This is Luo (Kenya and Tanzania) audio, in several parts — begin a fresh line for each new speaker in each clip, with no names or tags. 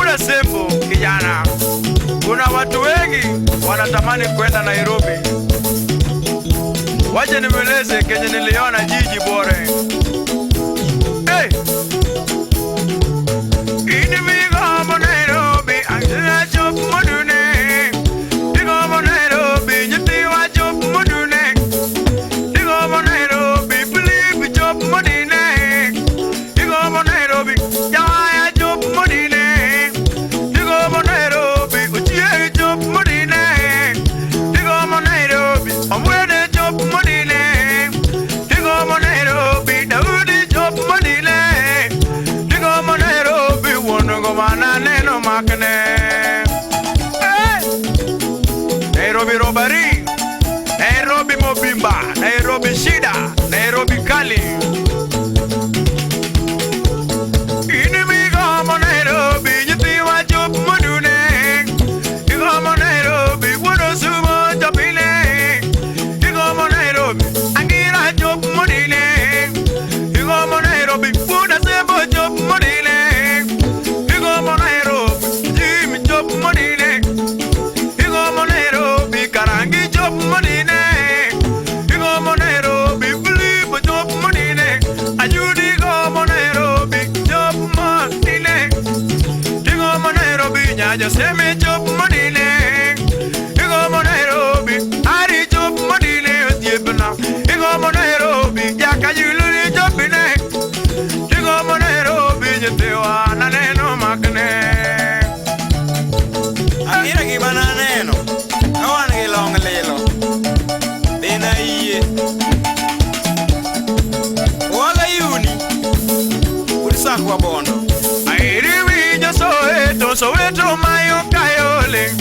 Wuod Asembo kijana, kuna watu wengi wanatamani kwenda Nairobi. Wacha nimueleze kenye niliona jiji bore. Hey! Inimigomo Nairobi, angela chop modune. Digomo Nairobi, nyithiwa chop modune. Digomo Nairobi, Philip chop modine. Digomo Nairobi, Jawaya chop modine. Digomo Nairobi, Ochieng chop modine. Digomo Nairobi, Omwene chop modine. Digomo Nairobi, Daudi chop modine. Digomo Nairobi, wuon ngoma naneno makne. Hey! Nairobi robbery, Nairobi Mobimba, Nairobi Shida, Nairobi Kali. Inimigomo Nairobi, nyithiwa chop modune. Igomo Nairobi, wuod Osumo chopine. Igomo Nairobi, Angira chop modine. Igomo Nairobi, wuod Asembo chop modine. Igomo Nairobi, Jimmy chop modine. Igomo Nairobi, Karangi chop modine. Igomo Nairobi, Philip chop modine. Ajudi gomo Nairobi, chop modine. Igomo Nairobi, Nyaja Seme chop modine. Igomo Nairobi, Ari chop modine osiepna. Igomo Nairobi, Jakajulu chopine. Igomo Nairobi, nyithiwa naneno makne.
Angira gima naneno ka wan gi long lilo. Dina yie. Waga yuni. Ud sakwa bondo.
Airi winjo Soweto, Soweto mayo kayole.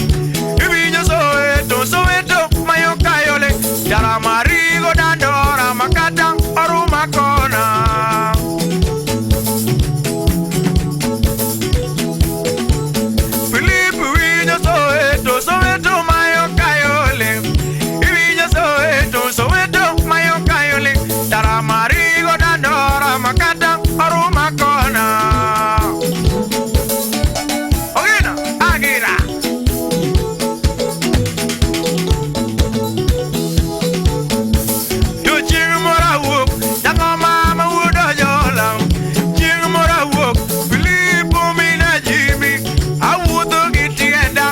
Iwinjo Soweto, Soweto mayo kayole. Jara marigo dandora makata oruma kona. Philip winjo Soweto, Soweto mayo kayole. Iwinjo Soweto, Soweto mayo kayole. Jara marigo dandora makata oruma kona. Ogina, agira. Yo chieng' moro awuok, jang'oma ma wuod Ojola. Chieng' moro awuok, Filipo mina Jimmy. Awuotho gi tienda,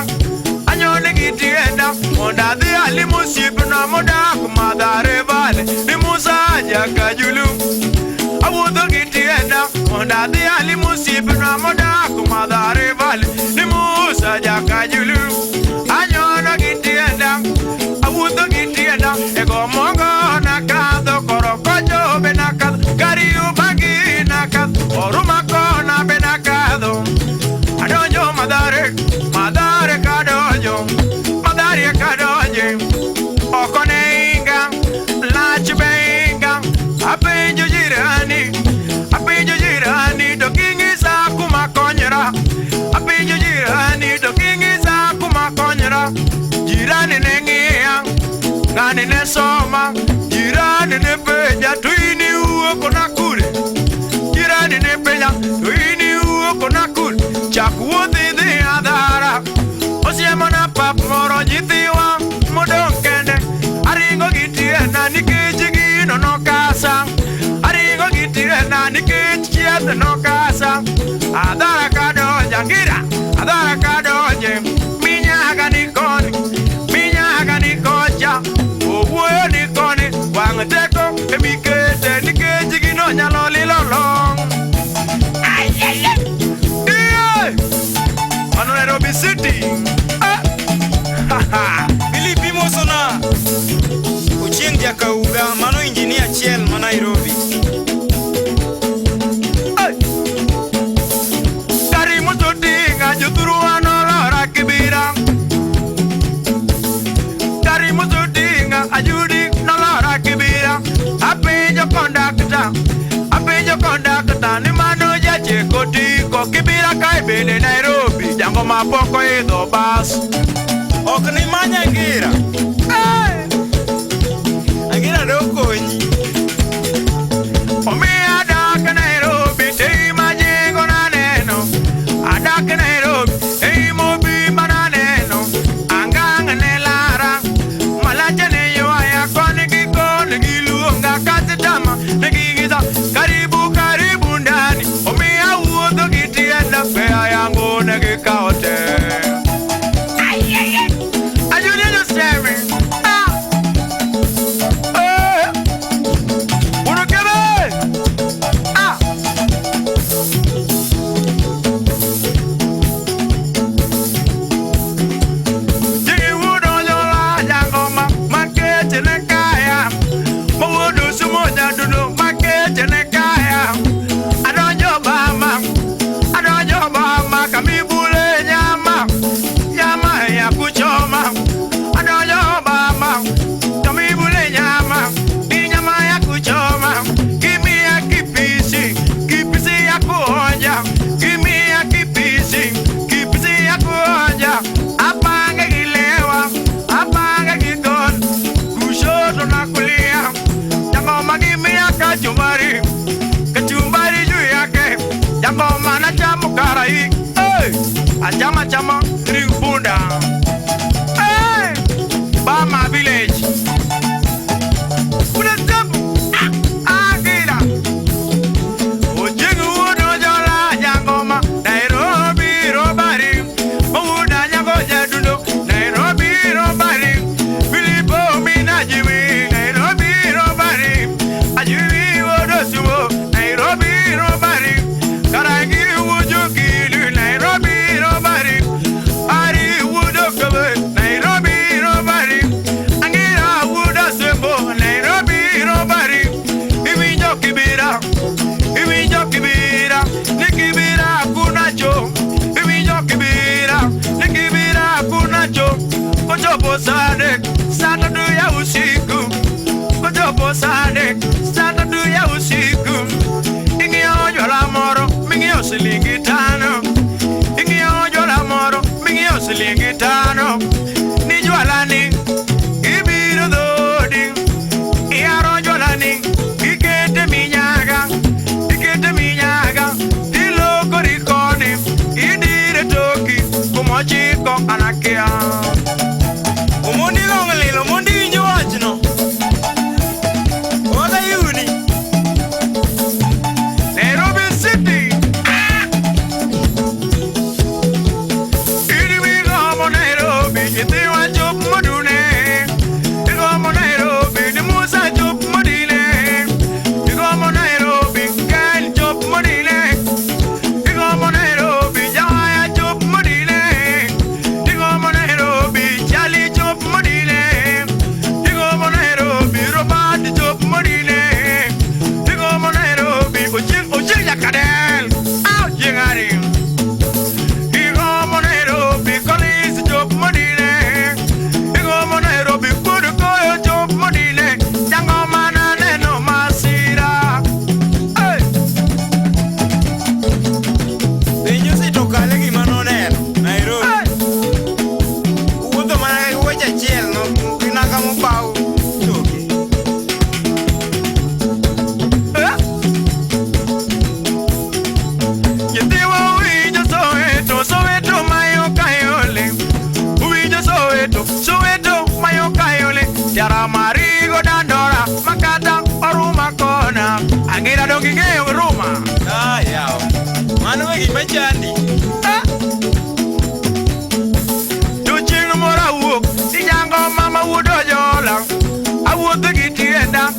anyone gi tienda. Mondo adhi alim osiepna modak Mathare Valley, ni Musa Jakajulu. Awuotho gi tienda, mondo adhi alim osiepna modak Mathare Valley, ni Musa Jakajulu. Anyono gi tienda, awuotho gi tienda, e gomongo nakadho, korokocho be nakadho, Kariubangi nakadho, Oruma kona be nakadho. Adonjo Mathare, Mathare kadonjo, Mathare kadonje. Oko ne inga, lach be inga, apenjo jirani to king'isa kuma konyra. Apenjo jirani to king'isa kuma konyra. Jirani ne ng'iya, ng'ani ne soma, jirani ne penja to in iwuok kona kure. Jirani ne penja to in iwuok kona kure. Chak wuoth idhi Adhara, osiemona pap moro nyithiwa modong' kende. Aringo gi tienda nikech gino nokasa. Aringo gi tienda nikech chieth nokasa. Adhara kadonja ngira, Adhara kadonje. Minyaga ni koni, minyaga ni kocha. Owuoyo ni koni, wang' teko emikete nikech gino nyalo lilo long'. Ai, ai, ai. Iye! Mano Nairobi City. Ah. Ha, ha.
Philip imosona. Ochieng Jakauga, mano injinia achiel ma Nairobi.
Hey! Karimu Odinga jothurwa nolora Kibira. Karimu Odinga ajudi nolora Kibira. Apenjo kondakta ni mano jacheko tiko Kibira kae bende Nairobi jango mapok oidho bas.
Ok ni many Angira.
Hey!
Angira dokonyi.
Omiyo adak Nairobi te majengo naneno. Adak Nairobi ne gikawo te. Ajunia Josemi. Ah. Eh. Unukebe. Ah. Jigi wudo yola jangoma makeche ne kaya. Mawudo sumo jaduno makeche ne kaya. Adonjo bama, adonjo bama kamibule nyama, nyama ya kuchoma. Adonjo bama, kamibule nyama, ni nyama ya kuchoma. Kimia kipisi, kipisi ya kuonja. Kimia kipisi, kipisi ya kuonja. Apange kilewa, apange kikon, kushoto na kulia. Jangoma kimia kachumbari, kachumbari juu yake. Jangoma na chamu karai, hey! Achama chama ringpunda. Hey! Bama village. Kuna tabu. Ah, agira. Ojingu wuodo jola jangoma Nairobi robari. Mawuda nyago jadundo Nairobi robari. Filipo mina jiwi Nairobi robari. Ajiwi wuodo sumo Nairobi robari. Karangi wujo kilu Nairobi robari. Ari wuodo kobe Nairobi robari. Angira wuodo sembo Nairobi robari. Iwinjo kibira, iwinjo kibira, ni kibira kuna cho. Iwinjo kibira, ni kibira kuna cho. Kochopo saa adek, saa tatu ya usiku. Kochopo saa adek, saa tatu ya usiku. Ing'iewo jwala moro, ming'iewo silingi tano. Ing'iewo jwala moro, ming'iewo silingi tano. Ni jwala ni, ibiro dhodi. Iyaro jwala ni, ikete minyaga, ikete minyaga. Tilokori koni, idire toki, kumochiko anakia.
Omondi long lilo, omondi winjo wachno. Waga yudi.
Nairobi City. Ili wigomo Nairobi, nyithiwa chop modune. Igomo Nairobi, ni Musa chop modine. Igomo Nairobi, Ken chop modine. Igomo Nairobi, Jawaya chop modine. Igomo Nairobi, Charlie chop modine. Igomo Nairobi, Robert chop modine. Igomo Nairobi, Ochieng Ochieng Jakadel. Au Ochieng Ari. Igomo Nairobi, Collins chop modine. Igomo Nairobi, Kudu Koyo chop modine. Jangoma na neno masira. Hey!
Penjo osetokale gima noneno Nairobi.
Hey!
Wuotho mana gi wuoche achiel no gi nanga mobaw toke.
Eh? Nyithiwa winjo Soweto, Soweto mayo kayole. Winjo Soweto, Soweto mayo kayole. Tiara marigo dandora, makata oruma kona. Angira dongi ng'eyo ruma.
Ah, yawa. Mano e gima chandi.
Eh? To chieng' moro awuok, ijango mama wuod Ojola. Awuotho gi tienda,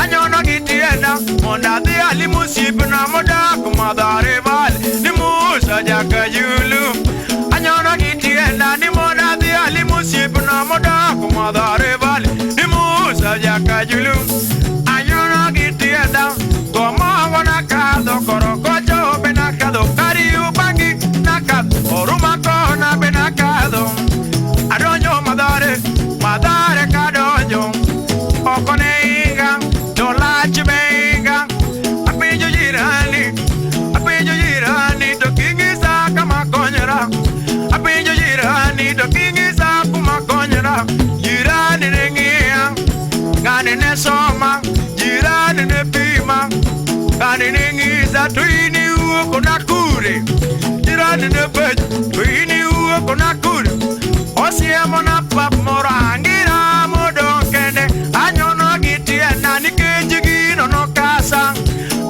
anyono gi tienda, mondo adhi alim osiepna modak Mathare Valley, ni Musa Jakajulu. Anyono gi tienda, ni mondo adhi alim osiepna modak Mathare Valley, ni Musa Jakajulu. Anyono gi tienda, gomongo nakadho, korokocho be nakadho, Kariubangi nakadho, Oruma kona be nakadho. Adonjo Mathare, Mathare kadonjo, oko ne inga, to lach be inga. Apenjo jirani, apenjo jirani, to king'isa kama konyora. Apenjo jirani, to king'isa kuma konyora. Jirani ne ng'iya, ng'ani ne soma, jirani ne pima. Ng'ani ne ng'isa, to in iwuok kona kure. Jirani ne penjo, to in iwuok kona kure. Osiemo na pap moro angira modong' kende. Anyono gi tienda nikech gino nokasa.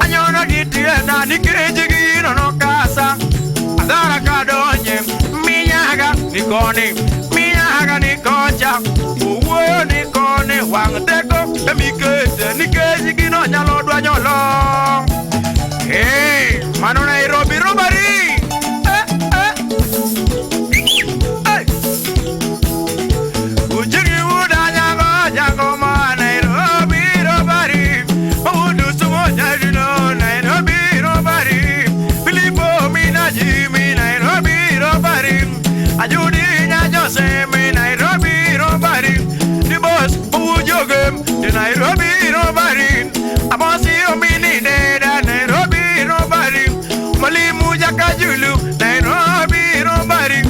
Anyono gi tienda nikech gino nokasa. Adhara kadonje. koni, minyaga ni kocha, owuoyo ni koni, wang' teko emikete nikech gino nyalo dwanyo long'. Hey, mano Nairobi robbery. Eh, eh. Hey. Ujigi wuda nyago nyago ma Nairobi robbery. Mawudu sumo nyajino Nairobi robbery. Filipo mina Jimmy Nairobi robbery. Ajudi nya Jose mi Nairobi robbery. The boss mawujogem the Nairobi robbery. Amosi omini deda Nairobi robbery. Mwalimu Jakajulu Nairobi robbery.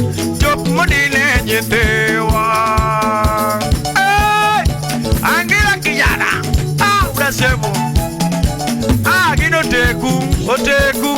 Chop modine nyithiwa. Hey! Angira kijana. Ah, unasema. Ah, gino teku, oteku.